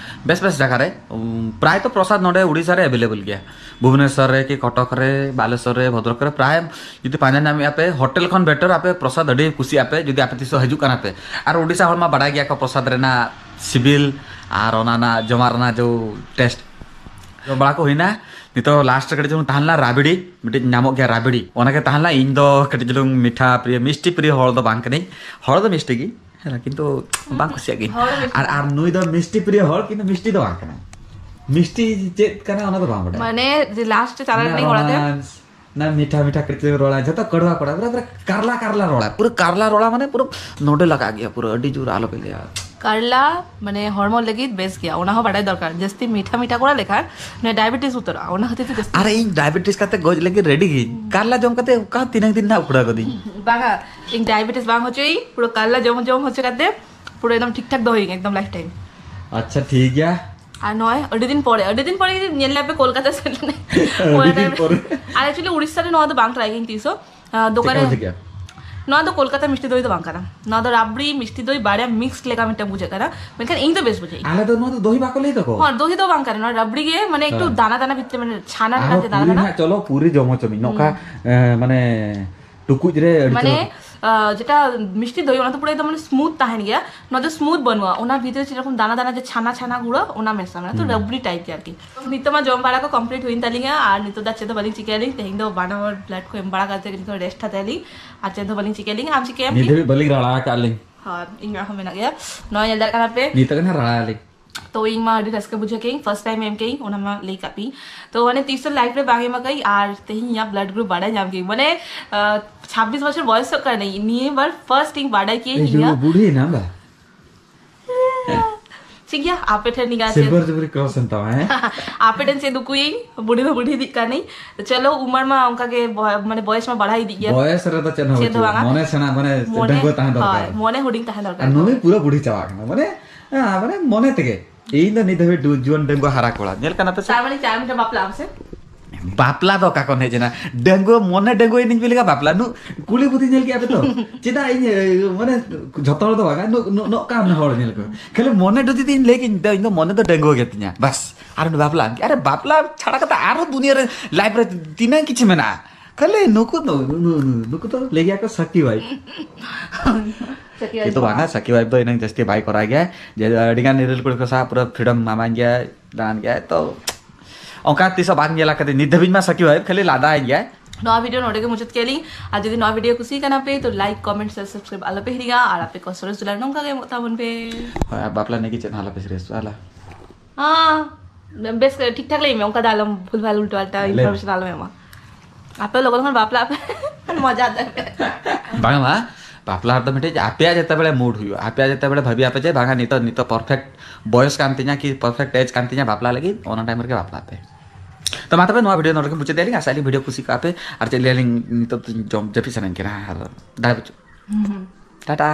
ᱵᱮᱥ ᱵᱮᱥ ᱡᱟᱭᱜᱟ ᱨᱮ, ᱩᱢ, ᱯᱨᱟᱭ ᱛᱚ ᱯᱨᱚᱥᱟᱫ ᱱᱚᱰᱮ ᱩᱲᱤᱥᱥᱟ ᱨᱮ ᱮᱵᱮᱞᱮᱵᱮᱞ ᱜᱮᱭᱟ᱾ ᱵᱷᱩᱵᱽᱱᱮᱥᱚᱨ ᱨᱮ ᱠᱤ ᱠᱚᱴᱚᱠ ᱨᱮ, ᱵᱟᱞᱮᱥᱚᱨ ᱨᱮ, ᱵᱷᱚᱫᱨᱚᱠ ᱨᱮ, ᱯᱨᱟᱭ ᱡᱩᱫᱤ ᱯᱟᱸᱡᱟ ᱧᱟᱢᱮᱫᱼᱟ ᱯᱮ, ᱦᱳᱴᱮᱞ ᱠᱷᱚᱱ ᱵᱮᱴᱟᱨ ᱟᱯᱮ ᱯᱨᱚᱥᱟᱫ ᱟᱹᱰᱤ ᱠᱩᱥᱤᱭᱟᱜᱼᱟ ᱯᱮ ᱡᱩᱫᱤ ᱟᱯᱮ ᱛᱤᱥᱚᱜ ᱦᱤᱡᱩᱜ ᱠᱟᱱᱟ ᱯᱮ᱾ ᱟᱨ ᱩᱲᱤᱥᱥᱟ ᱦᱚᱲ ᱢᱟ ᱵᱟᱲᱟᱭ ᱜᱮᱭᱟ ᱠᱚ ᱯᱨᱚᱥᱟᱫ ᱨᱮᱱᱟᱜ ᱥᱤᱵᱤᱞ ᱟᱨ ᱚᱱᱟ ᱨᱮᱱᱟᱜ ᱡᱚᱢᱟᱜ ᱨᱮᱱᱟᱜ ᱡᱚ ᱴᱮᱥᱴ᱾ ᱡᱚᱢ ᱵᱟᱲᱟ ᱠᱚ ᱦᱩᱭᱱᱟ᱾ ᱱᱤᱛᱚᱜ ᱞᱟᱥᱴ ᱨᱮ ᱠᱟᱹᱴᱤᱡ ᱪᱩᱞᱩᱝ ᱛᱟᱦᱮᱸ ᱞᱮᱱᱟ ᱨᱟᱵᱲᱤ, ᱢᱤᱫᱴᱤᱡ ᱧᱟᱢᱚᱜ ᱜᱮᱭᱟ ᱨᱟᱵᱲᱤ, ᱚᱱᱟ ᱜᱮ ᱛᱟᱦᱮᱸ ᱞᱮᱱᱟ᱾ ᱤᱧ ᱫᱚ ᱠᱟᱹᱴᱤᱡ ᱪᱩᱞᱩᱝ ᱢᱤᱴᱷᱟ ᱯᱨᱤᱭᱚ, ᱢᱤᱥᱴᱤ ᱯᱨᱤᱭᱚ ᱦᱚᱲ ᱫᱚ ᱵᱟᱝ ᱠᱟᱹᱱᱟᱹᱧ, ᱦᱚᱲ ᱫᱚ ᱢᱤᱥᱴᱤ ᱜᱮ, ᱦᱮᱸ, ᱠᱤᱱᱛᱩ ᱵᱟᱝ ᱠᱩᱥᱤᱭᱟᱜ ᱜᱤᱧ᱾ ᱦᱚᱲ ᱫᱚ ᱢᱤᱥᱴᱤ ᱟᱨ, ᱟᱨ ᱱᱩᱭ ᱫᱚ ᱢᱤᱥᱴᱤ ᱯᱨᱤᱭᱚ ᱦᱚᱲ, ᱠᱤᱱᱛᱩ ᱢᱤᱥᱴᱤ ᱫᱚ ᱵᱟᱝ ᱠᱟᱱᱟᱭ᱾ ᱢᱤᱥᱴᱤ ᱪᱮᱫ ᱠᱟᱱᱟ ᱚᱱᱟ ᱫᱚ ᱵᱟᱝ ᱵᱟᱰᱟᱭᱟ᱾ ᱢᱟᱱᱮ ᱡᱮ ᱞᱟᱥᱴ ᱪᱟᱞᱟᱣ ᱞᱮᱱᱟᱹᱧ ᱚᱲᱟᱜ ᱛᱮ᱾ ᱨᱳᱢᱟᱱᱥ, ᱱᱟ ᱢᱤᱴᱷᱟ ᱢᱤᱴᱷᱟ ᱠᱟᱹᱴᱤᱡ ᱨᱚᱲᱟ, ᱡᱷᱚᱛᱚ ᱠᱟᱹᱲᱣᱟ ᱠᱚᱲᱟ, ᱯᱩᱨᱟᱹ, ᱯᱩᱨᱟᱹ ᱠᱟᱨᱞᱟ ᱠᱟᱨᱞᱟ ᱨᱚᱲᱟ, ᱯᱩᱨᱟᱹ ᱠᱟᱨᱞᱟ ᱨᱚᱲᱟ, ᱢᱟᱱᱮ ᱯᱩᱨᱟᱹ ᱱᱚᱰᱮ ᱞᱟᱜᱟᱜ ᱜᱮᱭᱟ, ᱯᱩᱨᱟᱹ ᱟᱹᱰᱤ ᱡᱳᱨ ᱟᱞᱚᱯᱮ ᱞᱟᱹᱭᱟ᱾ ᱠᱟᱨᱞᱟ ᱢᱟᱱᱮ ᱦᱚᱲᱢᱚ ᱞᱟᱹᱜᱤᱫ ᱵᱮᱥ ᱜᱮᱭᱟ, ᱚᱱᱟ ᱦᱚᱸ ᱵᱟᱰᱟᱭ ᱫᱚᱨᱠᱟᱨ᱾ ᱡᱟᱹᱥᱛᱤ ᱢᱤᱴᱷᱟ ᱢᱤᱴᱷᱟ ᱠᱚᱨᱟᱣ ᱞᱮᱠᱷᱟᱱ ᱢᱟᱱᱮ ᱰᱟᱭᱟᱵᱮᱴᱤᱥ ᱩᱛᱟᱹᱨᱚᱜᱼᱟ, ᱚᱱᱟ ᱠᱷᱟᱹᱛᱤᱨ ᱛᱮ ᱡᱟᱹᱥᱛᱤ᱾ ᱟᱨᱮ, ᱤᱧ ᱰᱟᱭᱟᱵᱮᱴᱤᱥ ᱠᱟᱛᱮ ᱜᱚᱡ ᱞᱟᱹᱜᱤᱫ ᱨᱮᱰᱤ ᱜᱤᱧ, ᱠᱟᱨᱞᱟ ᱡᱚᱢ ᱠᱟᱛᱮ ᱚᱠᱟ ᱛᱤᱱᱟᱹᱜ ᱫᱤᱱ ᱱᱟᱜ ᱩᱠᱷᱲᱟᱹ ᱠᱟᱹᱫᱤᱧ᱾ ᱵᱟᱝᱟ, ᱤᱧ ᱰᱟᱭᱟᱵᱮᱴᱤᱥ ᱵᱟᱝ ᱦᱚᱪᱚᱭᱤᱧ, ᱯᱩᱨᱟᱹ ᱠᱟᱨᱞᱟ ᱡᱚᱢ ᱡᱚᱢ ᱦᱚᱪᱚ ᱠᱟᱛᱮ ᱯᱩᱨᱟᱹ ᱮᱠᱫᱚᱢ ᱴᱷᱤᱠ ᱴᱷᱟᱠ ᱫᱚᱦᱚᱭᱤᱧ ᱮᱠᱫᱚᱢ ᱞᱟᱭᱤᱯᱷ ᱴᱟᱭᱤᱢ᱾ ᱟᱪᱪᱷᱟ, ᱴᱷᱤᱠ ᱜᱮᱭᱟ᱾ ᱟᱨ ᱱᱚᱜᱼᱚᱭ ᱟᱹᱰᱤ ᱫᱤᱱ ᱯᱚᱨᱮ, ᱟᱹᱰᱤ ᱫᱤᱱ ᱯᱚᱨᱮ ᱧᱮᱞ ᱞᱮᱯᱮ ᱠᱳᱞᱠᱟᱛᱟ ᱥᱮᱱ ᱞᱮᱱᱟ᱾ ᱟᱹᱰᱤ ᱫᱤᱱ ᱯᱚᱨᱮ᱾ ᱟᱨ actually ᱩᱲᱤᱥᱥᱟ ᱨᱮ ᱱᱚᱣᱟ ᱫᱚ ᱵᱟᱝ ᱴᱨᱟᱭ ᱜᱤᱧ ᱛᱤᱥ ᱦᱚᱸ᱾ ᱟᱸ, ᱫᱚᱠᱟᱱ ᱪᱮᱫ ᱠᱟ ᱨᱮ ᱵᱩᱡᱷᱟᱹᱜ ᱜᱮᱭᱟ? ᱱᱚᱣᱟ ᱫᱚ ᱠᱳᱞᱠᱟᱛᱟ ᱢᱤᱥᱴᱤ ᱫᱚᱭ ᱫᱚ ᱵᱟᱝ ᱠᱟᱱᱟ, ᱱᱚᱣᱟ ᱫᱚ ᱨᱟᱵᱲᱤ ᱢᱤᱥᱴᱤ ᱫᱚᱭ ᱵᱟᱨᱭᱟ ᱢᱤᱠᱥ ᱞᱮᱠᱟ ᱢᱤᱫᱴᱟᱝ ᱵᱩᱡᱷᱟᱹᱜ ᱠᱟᱱᱟ, ᱢᱮᱱᱠᱷᱟᱱ ᱤᱧ ᱫᱚ ᱵᱮᱥ ᱵᱩᱡᱷᱟᱹᱜ ᱤᱧ᱾ ᱟᱞᱮ ᱫᱚ ᱱᱚᱣᱟ ᱫᱚ ᱫᱚᱦᱤ ᱵᱟᱠᱚ ᱞᱟᱹᱭ ᱫᱟᱠᱚ᱾ ᱦᱚᱸ, ᱫᱚᱦᱤ ᱫᱚ ᱵᱟᱝ ᱠᱟᱱᱟ, ᱱᱚᱣᱟ ᱨᱟᱵᱲᱤ ᱜᱮ, ᱢᱟᱱᱮ ᱮᱠᱴᱩ ᱦᱮᱸ᱾ ᱫᱟᱱᱟ ᱫᱟᱱᱟ ᱵᱷᱤᱛᱨᱤ, ᱢᱟᱱᱮ ᱪᱷᱟᱱᱟ ᱞᱮᱠᱟ ᱟᱨᱦᱚᱸ ᱛᱮ ᱫᱟᱱᱟ ᱯᱩᱨᱤ ᱫᱟᱱᱟ᱾ ᱱᱟᱦᱟᱜ ᱪᱚᱞᱚ, ᱯᱩᱨᱤ ᱡᱚᱢ ᱦᱚᱪᱚ ᱢᱤᱧ᱾ ᱱᱚᱝᱠᱟ, ᱦᱩᱸ᱾ ᱮ, ᱢᱟᱱᱮ ᱴᱩᱠᱩᱡ ᱨᱮ ᱟᱹᱰᱤ ᱢᱟᱱᱮ, ᱪᱚᱨᱚᱠ᱾ ᱟᱸ, ᱡᱮᱴᱟ ᱢᱤᱥᱴᱤ ᱫᱚᱭ, ᱚᱱᱟ ᱫᱚ ᱯᱩᱨᱟᱹ ᱮᱠᱫᱚᱢ ᱢᱟᱱᱮ ᱥᱢᱩᱛᱷ ᱛᱟᱦᱮᱱ ᱜᱮᱭᱟ, ᱱᱚᱣᱟ ᱫᱚ ᱥᱢᱩᱛᱷ ᱵᱟᱹᱱᱩᱜᱼᱟ, ᱚᱱᱟ ᱵᱷᱤᱛᱨᱤ ᱪᱮᱫ ᱨᱚᱠᱚᱢ ᱫᱟᱱᱟ ᱫᱟᱱᱟ ᱡᱮ ᱪᱷᱟᱱᱟ ᱪᱷᱟᱱᱟ ᱜᱩᱲᱟᱹ, ᱚᱱᱟ ᱢᱮᱥᱟ ᱢᱮᱱᱟᱜᱼᱟ, ᱛᱚ ᱦᱩᱸ᱾ ᱨᱟᱵᱲᱤ ᱴᱟᱭᱤᱯ ᱜᱮ ᱟᱨᱠᱤ᱾ ᱱᱤᱛᱚᱜ ᱢᱟ ᱡᱚᱢ ᱵᱟᱲᱟ ᱠᱚ ᱠᱚᱢᱯᱞᱤᱴ ᱦᱩᱭᱮᱱ ᱛᱟᱹᱞᱤᱧᱟ, ᱟᱨ ᱱᱤᱛᱚᱜ ᱫᱚ ᱟᱨ ᱪᱮᱫ ᱦᱚᱸ ᱵᱟᱹᱞᱤᱧ ᱪᱤᱠᱟᱹᱭᱟᱞᱤᱧ, ᱛᱮᱦᱮᱧ ᱫᱚ ᱵᱟᱱᱟ ᱦᱚᱲ ᱵᱞᱟᱰ ᱠᱚ ᱮᱢ ᱵᱟᱲᱟ ᱠᱟᱛᱮ ᱱᱤᱛᱚᱜ ᱨᱮᱥᱴ ᱦᱟᱛᱟᱭᱟᱞᱤᱧ, ᱟᱨ ᱪᱮᱫ ᱦᱚᱸ ᱵᱟᱹᱞᱤᱧ ᱪᱤᱠᱟᱹᱭᱟᱞᱤᱧ᱾ ᱟᱢ ᱪᱤᱠᱟᱹᱭᱟᱢ ᱱᱤᱛ ᱠᱤ? ᱫᱷᱟᱹᱵᱤᱡ ᱵᱟᱹᱞᱤᱧ ᱨᱟᱲᱟ ᱟᱠᱟᱫ ᱞᱤᱧ᱾ ᱦᱳᱭ, ᱤᱧ ᱢᱟ ᱦᱚᱸ ᱢᱮᱱᱟᱜ ᱜᱮᱭᱟ, ᱱᱚᱣᱟ ᱧᱮᱞ ᱫᱟᱲᱮᱭᱟᱜ ᱠᱟᱱᱟ ᱯᱮ᱾ ᱱᱤᱛᱚᱜ ᱜᱮ ᱱᱟᱦᱟᱜ ᱨᱟᱲᱟ ᱟᱞᱤᱧ᱾ ᱛᱚ ᱤᱧ ᱢᱟ ᱟᱹᱰᱤ ᱨᱟᱹᱥᱠᱟᱹ ᱵᱩᱡᱷᱟᱹᱣ ᱠᱮᱜᱼᱟᱹᱧ, ᱯᱷᱟᱨᱥᱴ ᱴᱟᱭᱤᱢ ᱮᱢ ᱠᱮᱜᱼᱟᱹᱧ, ᱚᱱᱟ ᱢᱟ ᱞᱟᱹᱭ ᱠᱟᱜ ᱯᱮ᱾ ᱛᱚ ᱢᱟᱱᱮ ᱛᱤᱥ ᱦᱚᱸ ᱞᱟᱭᱤᱯᱷ ᱨᱮ ᱵᱟᱝ ᱮᱢ ᱟᱠᱟᱫᱟᱹᱧ, ᱟᱨ ᱛᱮᱦᱮᱧ ᱤᱧᱟᱹᱜ ᱵᱞᱟᱰ ᱜᱨᱩᱯ ᱵᱟᱲᱟᱭ ᱧᱟᱢ ᱠᱮᱜᱼᱟᱹᱧ, ᱢᱟᱱᱮ, ᱟᱸ, ᱪᱷᱟᱵᱵᱤᱥ ᱵᱚᱪᱷᱚᱨ ᱵᱚᱭᱮᱥᱚᱜ ᱠᱟᱱᱟᱹᱧ, ᱱᱤᱭᱟᱹ ᱵᱟᱨ ᱯᱷᱟᱨᱥᱴ ᱤᱧ ᱵᱟᱰᱟᱭ ᱠᱮᱜᱼᱟᱹᱧ ᱤᱧ ᱤᱧᱟᱹᱜ᱾ ᱵᱩᱰᱷᱤ ᱮᱱᱟ ᱵᱟ᱾ ᱴᱷᱤᱠ ᱜᱮᱭᱟ, ᱟᱯᱮ ᱴᱷᱮᱱ ᱱᱤᱝᱠᱟ ᱪᱮᱫ ᱥᱤᱞᱵᱷᱟᱨ ᱡᱩᱵᱤᱞᱤ ᱠᱨᱚᱥ ᱮᱱ ᱛᱟᱢᱟ, ᱦᱮᱸ? ᱟᱯᱮ ᱴᱷᱮᱱ ᱪᱮᱫ ᱩᱠᱩᱭᱟᱹᱧ, ᱵᱩᱰᱷᱤ ᱫᱚ ᱵᱩᱰᱷᱤ ᱤᱫᱤᱜ ᱠᱟᱱᱟᱹᱧ᱾ ᱪᱚᱞᱚ, ᱩᱢᱟᱹᱨ ᱢᱟ ᱚᱱᱠᱟ ᱜᱮ ᱵᱚ-, ᱢᱟᱱᱮ ᱵᱚᱭᱮᱥ ᱢᱟ ᱵᱟᱲᱦᱟᱣ ᱤᱫᱤᱜ ᱜᱮᱭᱟ᱾ ᱵᱚᱭᱮᱥ ᱨᱮᱫᱚ ᱪᱮᱫ ᱦᱚᱸ ᱪᱮᱫ ᱦᱚᱸ ᱵᱟᱹᱪᱩᱜᱼᱟ᱾ ᱵᱟᱝᱟ᱾ ᱢᱚᱱᱮ ᱥᱮᱬᱟ, ᱢᱟᱱᱮ ᱢᱚᱱᱮ, ᱰᱟᱺᱜᱩᱣᱟᱹ ᱛᱟᱦᱮᱸ ᱫᱚᱨᱠᱟᱨ᱾ ᱦᱳᱭ, ᱢᱚᱱᱮ ᱦᱩᱰᱤᱧ ᱛᱟᱦᱮᱸ ᱫᱚᱨᱠᱟᱨ᱾ ᱟᱨ ᱱᱩᱭ ᱯᱩᱨᱟᱹ ᱵᱩᱰᱷᱤ ᱪᱟᱵᱟ ᱠᱟᱱᱟ, ᱢᱟᱱᱮ, ᱦᱮᱸ, ᱢᱟᱱᱮ ᱢᱚᱱᱮ ᱛᱮᱜᱮ᱾ ᱤᱧ ᱫᱚ ᱱᱤᱛ ᱫᱷᱟᱹᱵᱤᱡ ᱰᱩ-, ᱡᱩᱣᱟᱹᱱ ᱰᱟᱺᱜᱩᱣᱟᱹ ᱦᱟᱨᱟ ᱠᱚᱲᱟ᱾ ᱧᱮᱞ ᱠᱟᱱᱟ ᱯᱮ ᱥᱮ? ᱛᱟᱨ ᱢᱟᱱᱮ ᱪᱟᱨ ᱢᱤᱫᱴᱮᱱ ᱵᱟᱯᱞᱟ ᱟᱢ ᱥᱮ? ᱵᱟᱯᱞᱟ ᱫᱚ ᱚᱠᱟ ᱠᱷᱚᱱ ᱦᱮᱡ ᱮᱱᱟ? ᱰᱟᱺᱜᱩᱣᱟᱹ, ᱢᱚᱱᱮ ᱰᱟᱺᱜᱩᱣᱟᱹ ᱤᱧ ᱵᱤ ᱞᱮᱠᱟ ᱵᱟᱯᱞᱟ᱾ ᱱᱩ-, ᱠᱩᱞᱤ ᱵᱩᱫᱷᱤ ᱧᱮᱞ ᱠᱮᱜᱼᱟ ᱯᱮ ᱛᱚ? ᱪᱮᱫᱟᱜ ᱤᱧ, ᱮ, ᱢᱟᱱᱮ, ᱡᱷᱚᱛᱚ ᱦᱚᱲ ᱫᱚ ᱵᱟᱝᱟ, ᱱᱩ-, ᱱᱩ-, ᱱᱚᱝᱠᱟᱱ ᱦᱚᱲ ᱧᱮᱞ ᱠᱚ᱾ ᱠᱷᱟᱹᱞᱤ ᱢᱚᱱᱮ ᱡᱩᱫᱤ ᱤᱧ ᱞᱟᱹᱭ ᱠᱤᱧ, ᱫᱚ ᱤᱧ ᱫᱚ ᱢᱚᱱᱮ ᱫᱚ ᱰᱟᱺᱜᱩᱣᱟᱹ ᱜᱮ ᱛᱤᱧᱟ᱾ ᱵᱟᱥ, ᱟᱨ ᱩᱱᱤ ᱵᱟᱯᱞᱟ, ᱟᱨᱮ ᱵᱟᱯᱞᱟ ᱪᱷᱟᱲᱟ ᱠᱟᱛᱮ ᱟᱨᱦᱚᱸ ᱫᱩᱱᱤᱭᱟᱹ ᱨᱮ, ᱞᱟᱭᱤᱯᱷ ᱨᱮ ᱛᱤᱱᱟᱹᱜ ᱠᱤᱪᱷᱩ ᱢᱮᱱᱟᱜᱼᱟ᱾ ᱠᱷᱟᱹᱞᱤ ᱱᱩᱠᱩ ᱫᱚ, ᱱᱩ-, ᱱᱩ-, ᱱᱩᱠᱩ ᱫᱚ ᱞᱟᱹᱭ ᱜᱮᱭᱟ ᱠᱚ ᱥᱟᱠᱤ ᱵᱷᱟᱭ᱾ ᱥᱟᱠᱤ ᱵᱷᱟᱭ ᱠᱤᱱᱛᱩ ᱵᱟᱝᱟ, ᱥᱟᱠᱤ ᱵᱷᱟᱭ ᱫᱚ ᱤᱱᱟᱹᱝ ᱡᱟᱹᱥᱛᱤ ᱵᱟᱭ ᱠᱚᱨᱟᱣ ᱜᱮᱭᱟ᱾ ᱡᱮ ᱟᱹᱰᱤᱜᱟᱱ ᱤᱨᱤᱞ ᱠᱩᱲᱤ ᱠᱚ ᱥᱟᱶ ᱯᱩᱨᱟᱹ ᱯᱷᱨᱤᱰᱚᱢ ᱮᱢᱟᱭ ᱜᱮᱭᱟ, ᱫᱟᱬᱟᱱ ᱜᱮᱭᱟᱭ᱾ ᱛᱚ ᱚᱱᱠᱟ ᱛᱤᱥ ᱦᱚᱸ ᱵᱟᱝ ᱧᱮᱞ ᱟᱠᱟᱫᱮ ᱱᱤᱛ ᱫᱷᱟᱹᱵᱤᱡ ᱢᱟ ᱥᱟᱠᱤᱵ ᱵᱷᱟᱭ ᱠᱷᱟᱹᱞᱤ ᱞᱟᱸᱫᱟᱭᱮᱫ ᱜᱮᱭᱟᱭ᱾ ᱱᱚᱣᱟ ᱵᱷᱤᱰᱤᱭᱳ ᱱᱚᱰᱮ ᱜᱮ ᱢᱩᱪᱟᱹᱫ ᱠᱮᱫ ᱞᱤᱧ᱾ ᱟᱨ ᱡᱩᱫᱤ ᱱᱚᱣᱟ ᱵᱷᱤᱰᱤᱭᱳ ᱠᱩᱥᱤ ᱠᱟᱱᱟ ᱯᱮ, ᱛᱚ ᱞᱟᱭᱤᱠ, ᱠᱚᱢᱮᱱᱴ, ᱥᱮ ᱥᱟᱵᱥᱠᱨᱟᱭᱤᱵ ᱟᱞᱚ ᱯᱮ ᱦᱤᱲᱤᱧᱟ᱾ ᱟᱨ ᱟᱯᱮ ᱠᱚ ᱥᱚᱨᱮᱥ ᱫᱩᱞᱟᱹᱲ ᱱᱚᱝᱠᱟ ᱜᱮ ᱮᱢᱚᱜ ᱛᱟᱵᱚᱱ ᱯᱮ᱾ ᱦᱳᱭ, ᱟᱨ ᱵᱟᱯᱞᱟ ᱱᱤᱭᱮ ᱪᱮᱫ ᱦᱚᱸ ᱟᱞᱚᱯᱮ ᱥᱤᱨᱤᱭᱟᱥᱚᱜᱼᱟ, ᱟᱞᱟ᱾ ᱦᱮᱸ, ᱵᱮᱥ ᱴᱷᱤᱠ ᱴᱷᱟᱠ ᱞᱟᱹᱭ ᱢᱮ, ᱚᱱᱠᱟ ᱫᱚ ᱟᱞᱚᱢ ᱵᱷᱩᱞ ᱵᱷᱟᱞ ᱩᱞᱴᱟᱹ ᱯᱟᱞᱴᱟ ᱞᱟᱹᱭ ᱢᱮ᱾ ᱤᱱᱯᱷᱚᱨᱢᱮᱥᱚᱱ ᱟᱞᱚᱢ ᱮᱢᱟ᱾ ᱟᱯᱮ ᱞᱚᱜᱚᱱ ᱞᱚᱜᱚᱱ ᱵᱟᱯᱞᱟᱜ ᱯᱮ᱾ ᱢᱚᱡᱟ ᱛᱮ᱾ ᱵᱟᱝᱟ ᱢᱟ, ᱵᱟᱯᱞᱟ ᱨᱮᱫᱚ ᱢᱤᱫᱴᱮᱡ ᱟᱯᱮᱭᱟᱜ ᱡᱮᱛᱮ ᱵᱮᱲᱮ ᱢᱩᱰ ᱦᱩᱭᱩᱜᱼᱟ, ᱟᱯᱮᱭᱟᱜ ᱡᱮᱛᱮ ᱵᱮᱲᱮ ᱵᱷᱟᱹᱵᱤ ᱟᱯᱮ ᱡᱮ ᱵᱟᱝᱟ ᱱᱤᱛᱚᱜ, ᱱᱤᱛᱚᱜ ᱯᱟᱨᱯᱷᱮᱠᱴ ᱵᱚᱭᱚᱥ ᱠᱟᱱ ᱛᱤᱧᱟ ᱠᱤ ᱯᱟᱨᱯᱷᱮᱠᱴ ᱮᱡᱽ ᱠᱟᱱ ᱛᱤᱧᱟ ᱵᱟᱯᱞᱟ ᱞᱟᱹᱜᱤᱫ, ᱚᱱᱟ ᱴᱟᱭᱤᱢ ᱨᱮᱜᱮ ᱵᱟᱯᱞᱟ ᱯᱮ᱾ ᱛᱚ ᱢᱟ ᱛᱚᱵᱮ ᱱᱚᱣᱟ ᱵᱷᱤᱰᱤᱭᱳ ᱱᱚᱰᱮ ᱜᱮ ᱢᱩᱪᱟᱹᱫ ᱮᱫᱟ ᱞᱤᱧ᱾ ᱟᱥᱟ ᱟᱹᱞᱤᱧ ᱵᱷᱤᱰᱤᱭᱳ ᱠᱩᱥᱤ ᱠᱟᱜᱼᱟ ᱯᱮ᱾ ᱟᱨ ᱪᱮᱫ ᱞᱟᱹᱭ ᱟᱹᱞᱤᱧ, ᱱᱤᱛᱚᱜ ᱫᱚ ᱡᱚᱢ ᱡᱟᱹᱯᱤᱫ ᱥᱟᱱᱟᱧ ᱠᱟᱱᱟ ᱟᱨ ᱫᱟᱲᱮ ᱵᱟᱹᱪᱩᱜ᱾ ᱴᱟᱴᱟ᱾